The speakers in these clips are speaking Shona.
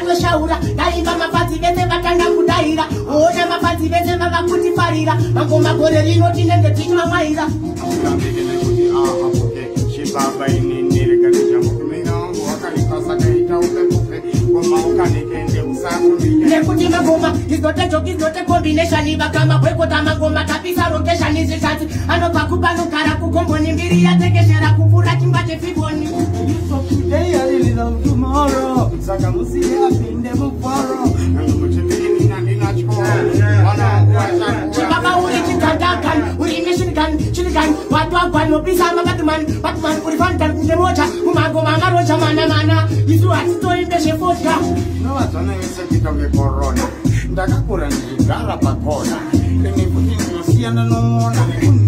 ndatoshaura. Ndaimba mafadzi vese vatanga kudaira. Ona mafadzi vese vava kutifarira. Mangoma gore rino tinenge tichimamwaira. Azvirambike nekuti ahapuke. Chibaba inini rega ndichambokumira wangu wakaipa saka ita upepuke. Ngoma ukanike ende usakumike. Nekuti mangoma is not a joke, is not a combination. Vakama kwekota mangoma tapisa location izvishatsi. Anobva kupanogara kukomboni mbiri yatekeshera kupfuura chingwa chefiboni. Today I really love tomorrow. Saka musiye apinde mufaro. Muchiti handina chikoro. Mwana wangu achakura. Chibaba uri chigandagan, uri machine gun, chiligan, watwagwan, wopisa mabatman, batman uri fantan kunge mocha, mumangoma marocha mana mana. Isu hatitoimbe zvefodya. Novadzana vese kuita kunge korona. Ndakakura ndichigara pakona. Ini futi ndinosiyana nomuona nekuti.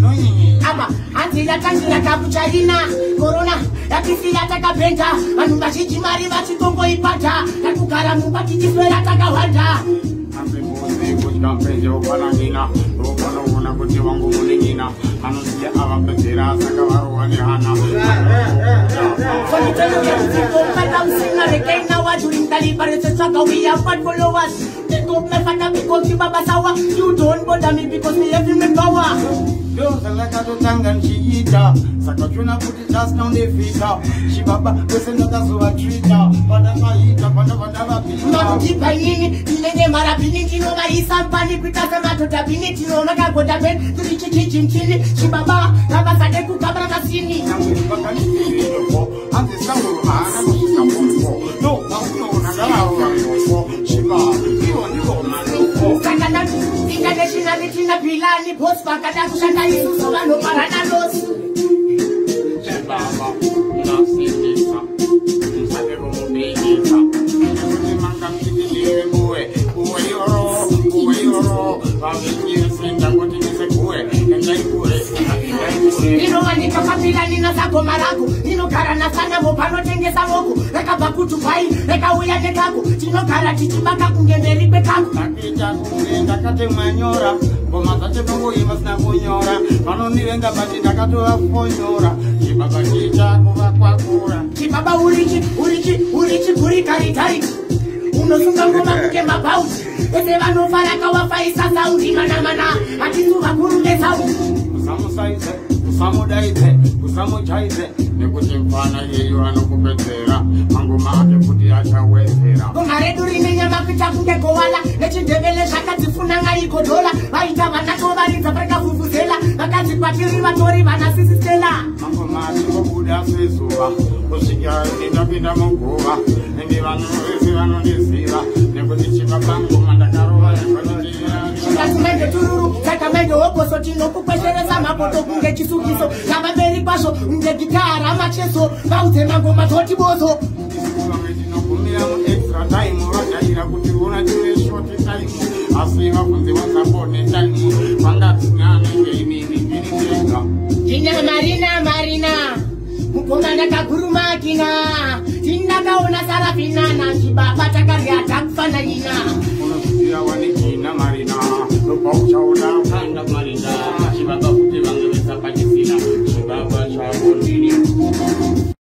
Apa hanzi yatangira kakuchaina korona yatisiya takabhenda. Vanhu vazhinji mari vachitongoibata, takugara mumba tichiswera takahwanda. Hanzi kudya mpenje upana ngina. Upanoona kuti wangu munin'ina. Anosiya avapedzera saka varohwa nehana. So me tell you everything, don't matter sing a reggae now. During the liberation struggle, we have bad followers. They don't my father because you baba sawa. You don't bother me because me have human power. Ndozvandakatotanga ndichiita saka chiona kuti just ndondefita. Chibaba vese ndakazovatrita pandakaita pandabva ndavapita. Makutipa inini tinenge marabhini, ndinovaisa mpani kuita semadhodhabhini. Tinoona ben tiri chichijimchini. Chibaba ngavasade kugabra masini. Nyangwe hanzi Sauro haana kusvika pompo. Ndo paunoona ngavarova ngofo. Chibaba ivo ndivo manofo. Saka internationally tina pilani boss, vakada kushanda isusu vanoparana losi. Chibaba munasindisa, musade kumupikisa. Nekuti manga muchiti ndiri buwe buwe iroro buwe iroro. Vavengi vese ndangoti ndise guwe. Endai kure, endai kure. Inowanika papilani nasagoma rako inogara nasanamo panotengesa moko rakabva kuDubai rekauya nekako. Tinogara tichibaka kunge mberi kwekako. Ndakuita kunge ndakatemwa nyora. Ngoma dzacho tongoimba sina kunyora. Vanondivenga bati ndakatovafonyora. Chibaba chicha kuvakwakura. Chibaba urichi urichi urichi gurikaritari, unosunga ngoma kunge mabhauti. Ese vanofara kawafaisa saundi mana mana, hatisu vakuru vesaundi. Usamusaidze, usamudaidze, usamuchaidze nekuti mfana iyeyo anokupedzera. Mangoma ake futi achawedzera. Goma redu rine nyama kuita kunge gowala nechindevele zvakadzifuna ngaikodhola. Vaita vanatovaridza pakavhuvhuzela, vakadzi kwatiri vatori vana sisistela. Mangoma achingobuda sezuva kusvika ini ndapinda muguva. Ende vanhu vese vanondiziva nekuti chibaba ngoma ndakarova. Chingati tururu saka hokoso, tinokukwesheresa mapoto kunge chisukiso. Navamberi kwazvo kunge gitara macheso, vaudze mangoma toti bozo. Vamwe tinogumira muextra time, vajaira kuti ona tine short time, asi vabvunze WhatsApp netime vangatina anenge inini ndini ndega. Tina marina marina mukomana kagurumakina, tinakaona sarafina nachibaba takarya takufananina. Unozviziva wanigina marina ndobva uchaona ukanda marina. Chibaba kuti vange vesa pachisina chibaba chavo ndini.